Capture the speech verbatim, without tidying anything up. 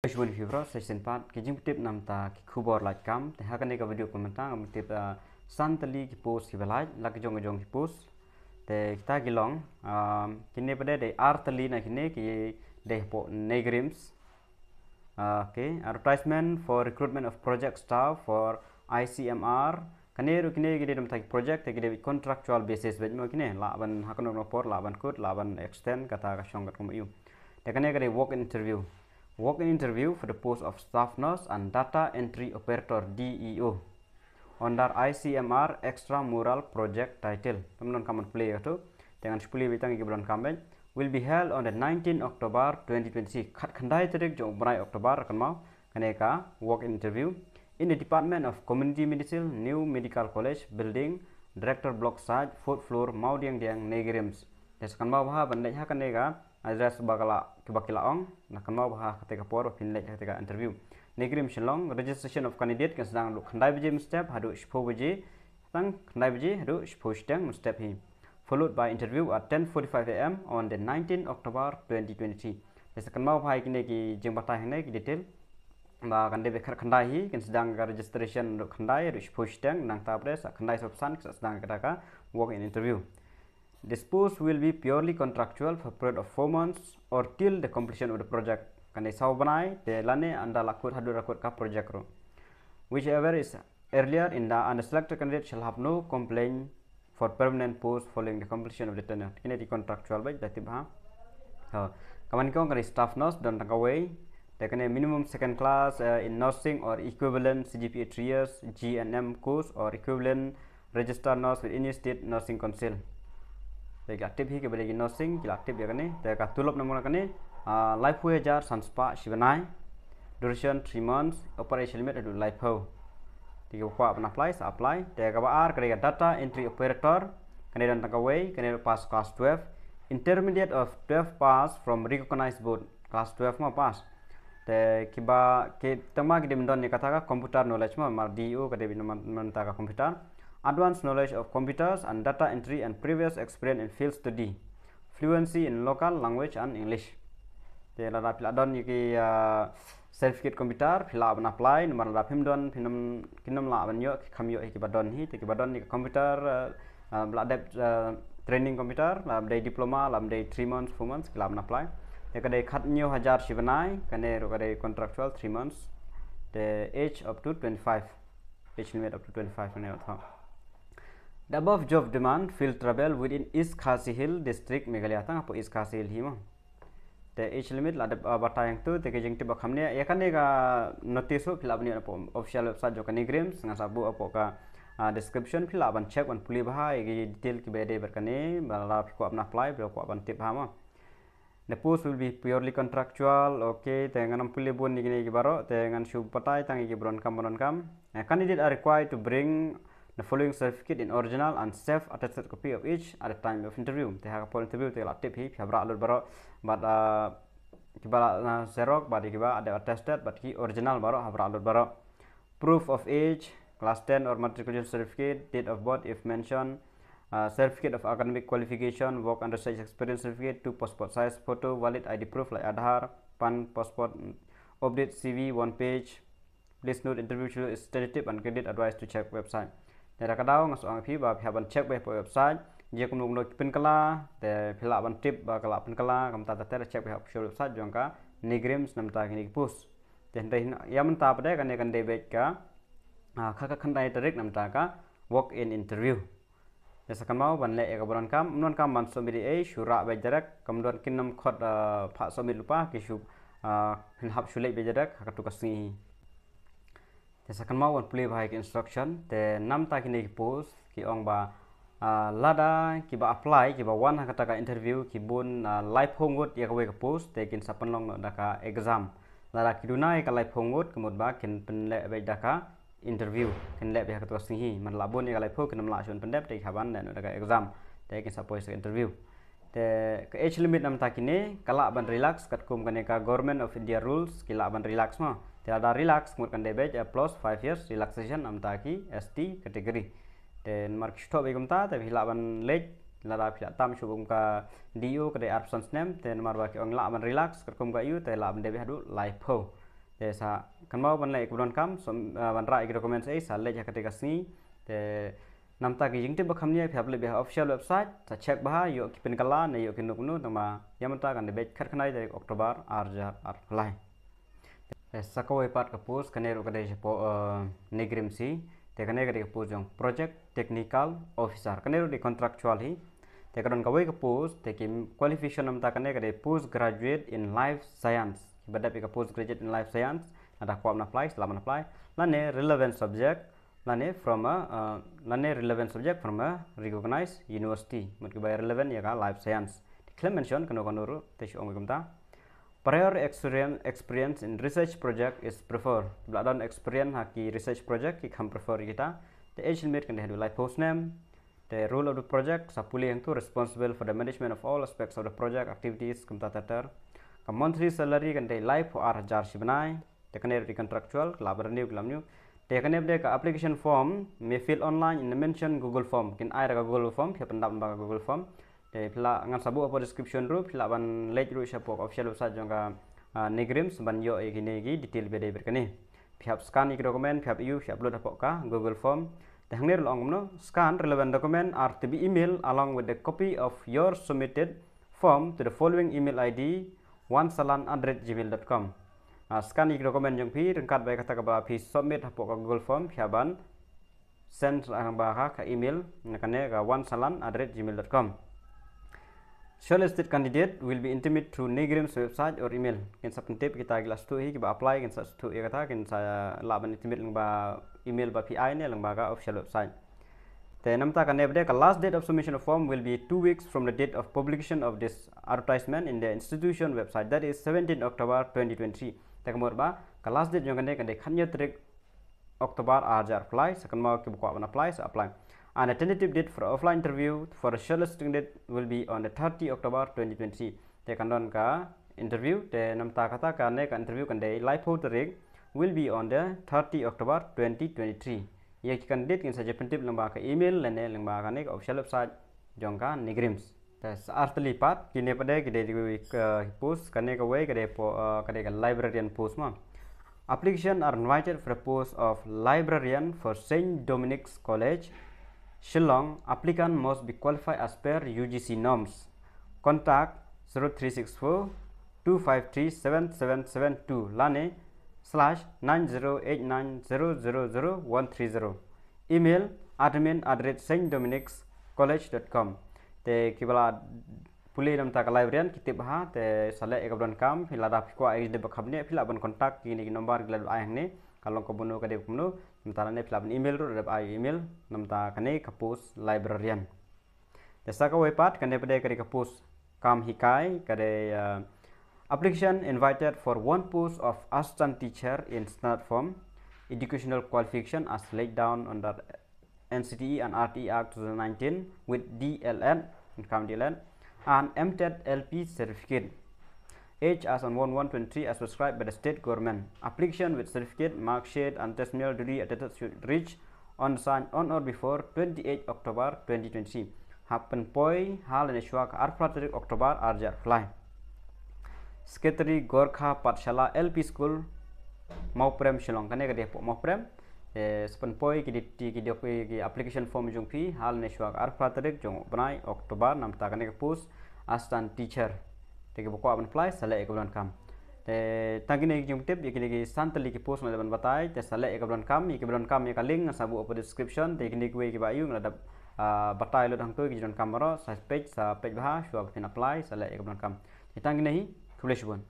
Shibun phi bro, session pat ki jingpyntip namta ki khubor lait kam. Te ha kane ka video ka mynta ngam pyntip, ah, san tylli ki post kiba lait, la ki jong ki jong ki post. Te kita ki long, ah, kine pat de dei ar tylli na kine ki dei hapoh NEIGRIHMS. Ah, okay, advertisement for recruitment of project staff for I C M R. Kane ruh kine ki dei namta ki project te ki dei contractual basis bad mo kine la ban ha kano kano por la ban kut la ban extend kata ka shong katkum ïa u. Te kane ka dei walk-in interview. Walk-in interview for the post of staff nurse and data entry operator, D E O, under I C M R extramural project title. Kam don kam ban pule kato. Te ngan shu pule beit tang ïa kiba don kam beit. Will be held on the nineteenth October twenty twenty-six. Khatkhyndai tarik jong u bnai October kan mau. Kane ka walk-in interview in the Department of Community Medicine, New Medical College Building, Director Block Side, fourth floor, Mawdiangdiang, NEIGRIHMS. Te sa kynmaw bha ban leit ha kane ka address ba ka la, kiba ki la ong, na kynmaw bha ha kata ka por ba phin leit ha kata ka interview. NEIGRIHMS Shillong, registration of candidate kan sdang naduh khyndai baje mynstep haduh shiphew baje, tang khyndai baje haduh shiphew shiteng mynstep hi. Followed by interview at ten forty-five A M on the nineteenth October twenty twenty-three. Te sa kynmaw bha ïa kine ki jingbatai hangne ki detail. Ba kan dei beit khatkhyndai hi, kan sdang ka registration naduh khyndai haduh shiphew shiteng, nangta pat de sa khyndai shiphew san ki sa sdang kata ka walk-in interview. This post will be purely contractual for period of four months or till the completion of the project. Kan dei saw bnai, te lane ynda la kut haduh la kut ka project ruh. Whichever is earlier in the, and the selected candidate shall have no complaint for permanent post following the completion of the tenure. Kine ki contractual beit, da tip ha. Ha. Ka man ki ong ka dei staff nurse don tang kawei. Te kane minimum second class, eh, in nursing or equivalent C G P A three years, G N M course or equivalent registered nurse with any state nursing council. Te ki la tip hi kiba dei ki nursing, ki la tip ïa kane. Te ka tulop namar kane, ah, laiphew hajar san spah shi bnai. Duration three months, upper age limit haduh laiphew. Te kiba kwah ban apply sa apply. Te kaba ar ka dei ka data entry operator, kane don tang kawei, kane ruh pass class twelve, intermediate of twelve pass from recognized board, class twelve mo pass. Te kiba, ki tang ma ki dei ban don ïa kata ka computer knowledge mo, mar D E O ka dei ban don ta ka computer. Advanced knowledge of computers and data entry and previous experience in field study. Fluency in local language and English. Te lada phi la don ïa ki, ah, certificate computer, phi lah ban apply, namar lada phim don, phim, kim lah ban ïoh, ki kham ïoh ïa kiba don hi, te kiba don ïa ki computer, ah, ah, ba la dep, ah, training computer, la dei diploma, la dei three months, four months, ki lah ban apply. Te ka dei khathynñiew hajar shi bnai, kane ruh ka dei contractual three months. Te age up to twenty-five. Age limit up to twenty-five, kane ruh thaw. The above job demand field travel within East Khasi Hills District, Meghalaya. Tang hapoh East Khasi Hills hi mo. Te age limit la dep, ah, batai hangto, te ki jingtip ba kham ne. Ïa kane ka notice ruh phi lah ban ïoh napoh official website jong ka NEIGRIHMS, ngan sa buh hapoh ka, ah, description, phi lah ban check ban pule bha ïa ki detail kiba ïadei bad kane, ba lada phi kwah ban apply, phi kwah ban tip bha mo. The post will be purely contractual, okay, te ngan ym pule bun ïa kine ki baroh, te ngan shu batai tang ïa kiba donkam, ba donkam. Eh, candidate are required to bring the following certificate in original and self-attested copy of each at the time of interview. Te ha ka por interview te la tip hi, phi hap rah lut baroh, bad, ah, kiba la, ah, xerox, bad kiba la dep attested, bad ki original baroh, hap rah lut baroh. Proof of age, class ten or matriculation certificate, date of birth if mentioned, uh, certificate of academic qualification, work and research experience certificate, two passport size photo, valid I D proof like Aadhaar, PAN, passport, update C V, one page. Please note, interview schedule is tentative and candidate advised to check website. Te da ka daw nga shu ong ïa phi ba phi hap ban check beit hapoh website, jia kumno kumno ki pynkylla, te phi lah ban tip ba ka la pynkylla, kumta te check beit hapoh official website jong ka NEIGRIHMS namar kine ki post. Te hynrei ïa mynta pat de kane kan dei beit ka, ah, kha, khatkhyndai tarik namar ka walk in interview. Te sa kynmaw ban leh ïa kaba donkam, ym donkam ban submit ei, shu rah beit direct, kam don, kin ym khot, ah, phah submit lypa, ki shu, ah, phin hap shu leit beit direct ha kato ka sngi hi. Te sa kynmaw ban pule bha ïa ki instruction, te namar kine ki post ki ong ba, ah, lada kiba apply, kiba wan ha kata ka interview ki bun, ah, laiphew ngut ïa kawei ka post, te kin sa pynlong noh da ka exam. Lada ki duna ïa ka laiphew ngut, ka mut ba kin pynleh beit da ka interview, kin leh beit ha kato ka sngi hi. Lada la bun ïa ka laiphew, kin ym lah shuh ban pyndep, te ki hap ban leh noh da ka exam, te kin sa poi sha ka interview. Te ka age limit namar kine ka lah ban relax katkum kane ka Government of India rules, ki lah ban relax mo. Te lada relax, ka mut kan dei beit, eh, plus five years relaxation namar ki S T category. Te namar ki shu thoh beit kumta, te phi lah ban leit, lada phi lah tam shuh kum ka D E O ka dei arphew san snem, te namar ba ki ong lah ban relax katkum ka ayu, te lah ban dei beit haduh laiphew. Te sa kynmaw ban leh ïa ka ba donkam, sa ban rah ïa ki documents ei, sa leit ha kata ka sngi. Te namta ki jingtip ba kham nia phi hap leit beit ha official website, sa check bha, ïoh ki pynkylla ne ïoh ki nuknu, tang ba ïa mynta kan dei beit khatkhyndai tarik October ar hajar arphew lai. Te sa kawei pat ka post, kane ruh ka dei shapoh, eh, NEIGRIHMS hi. Te kane ka dei ka post jong Project Technical Officer. Kane ruh dei contractual hi. Te ka don kawei ka post, te ki qualification namta kane ka dei Postgraduate in Life Science. Kiba dep ïa ka Postgraduate in Life Science, lada kwah ban apply, sa lah ban apply. Lane relevant subject, lane from a, uh, lane relevant subject from a recognized university. Mut kiba relevant ïa ka life science. Te khlem mention kano kano ruh, te shu ong kumta. Prior experience, experience in research project is preferred. Ba la don experience ha ki research project ki kham prefer ïa kita. Te age limit kan dei haduh laiphew snem. Te role of the project, sa pule hangtu, responsible for the management of all aspects of the project activities, kumta ter ter. Ka monthly salary kan dei laiphew ar hajar shi bnai. Te kane ruh dei contractual, ka lah ban renew, ka lah ban renew. Te kane pat ka application form, may fill online in the mentioned Google form. Kin ai da ka Google form, phi hap pyndap lyngba ka Google form. Te phi lah, ngan sa buh hapoh description ruh, phi lah ban leit ruh shapoh official website jong ka, ah, NEIGRIHMS, ban ïoh ïa kine ki detail ba dei bad kane. Phi hap scan ïa ki document, phi hap ïoh, phi hap upload hapoh ka Google form. Te hangne ruh la ong kumno, scan relevant document are to be emailed along with the copy of your submitted form to the following email I D, one salan at the rate gmail dot com. Ah, scan ïa ki document jong phi, ryngkat bad kata kaba phi submit hapoh ka Google form, phi hap ban send lyngba ka, ka email, na kane ka one salan at the rate gmail dot com. Shortlisted candidate will be intimate through NEIGRIHMS website or email. Kin sa pyntip kita ki la sdang hi, kiba apply, kin sa sdang ïa kata, kin sa lah ban intimate lyngba email ba phi ai ne lyngba ka official website. Te namta kane pat ka last date of submission of form will be two weeks from the date of publication of this advertisement in the institution website, that is seventeen October twenty twenty-three. Te ka mut ba ka last date jong kane ka dei khathynñiew tarik October ar hajar arphew lai, sa kynmaw kiba kwah ban apply, sa apply. And a tentative date for offline interview for a shortlisted candidate will be on the thirty October twenty twenty-three. Te kan don ka interview, te namta kata kane ka interview kan dei laiphew tarik, will be on the thirty October twenty twenty-three. Ïa ki candidate kin sa jia pyntip lyngba ka email lane lyngba kane ka official website jong ka NEIGRIHMS. Te sa artylli pat, kine pat de ki dei ki, eh, post, kane kawei ka dei po, eh, ka dei ka librarian post mo. Application are invited for the post of librarian for Saint Dominic's College, Shillong. Applicant must be qualified as per U G C norms. Contact zero three six four two five three seven seven seven two lane slash nine zero eight nine zero zero zero one three zero. Email admin at the rate saint dominics college dot com. Te kiba la pule namta ka librarian, ki tip bha, te sa leh ïa ka ba donkam, phi lada phi kwah ïa ka jingtip ba kham nia, phi lah ban contact ïa kine ki number ki la dep ai hangne, ka long kumno ka dei kumno, namta lane phi lah ban email ruh, dep ai email, namta kane ka post librarian. Te sa kawei pat, kane pat de ka dei ka post kam hikai, ka dei, uh, application invited for one post of assistant teacher in standard form, educational qualification as laid down under N C T E and R T E Act two thousand nineteen with D L Ed, and kam D L Ed, and M TET L P certificate. Age as on one one twenty-three as prescribed by the state government. Application with certificate, mark sheet, and testimonial duly attested should reach on, signed on or before twenty-eight October twenty twenty-three. Hap pynpoi ha lane shuwa ka arphew tarik October ar hajar arphew lai. Secretary Gorkha Pathshala L P School, Mawprem, Shillong. Kane ka dei hapoh Mawprem. Te sa pynpoi ki di, ki di, ki application form jong phi ha lane shuwa ka arphew tarik jong u bnai October, namta kane ka post assistant teacher. Te kiba kwah ban apply, sa leh ïa ka ba donkam. Te tang kine ki jingtip ïa kine ki san tylli ki post nga la dep ban batai, te sa leh ïa ka ba donkam, ïa ki ba donkam ïa ka link nga sa buh hapoh description, te kine kiwei kiba ïoh nga la dep, ah, batai lut hangto, ki jingdonkam baroh, sa peit, sa peit bha shuwa ba phin apply, sa leh ïa ka ba donkam. Te tang kine hi, khublei shibun.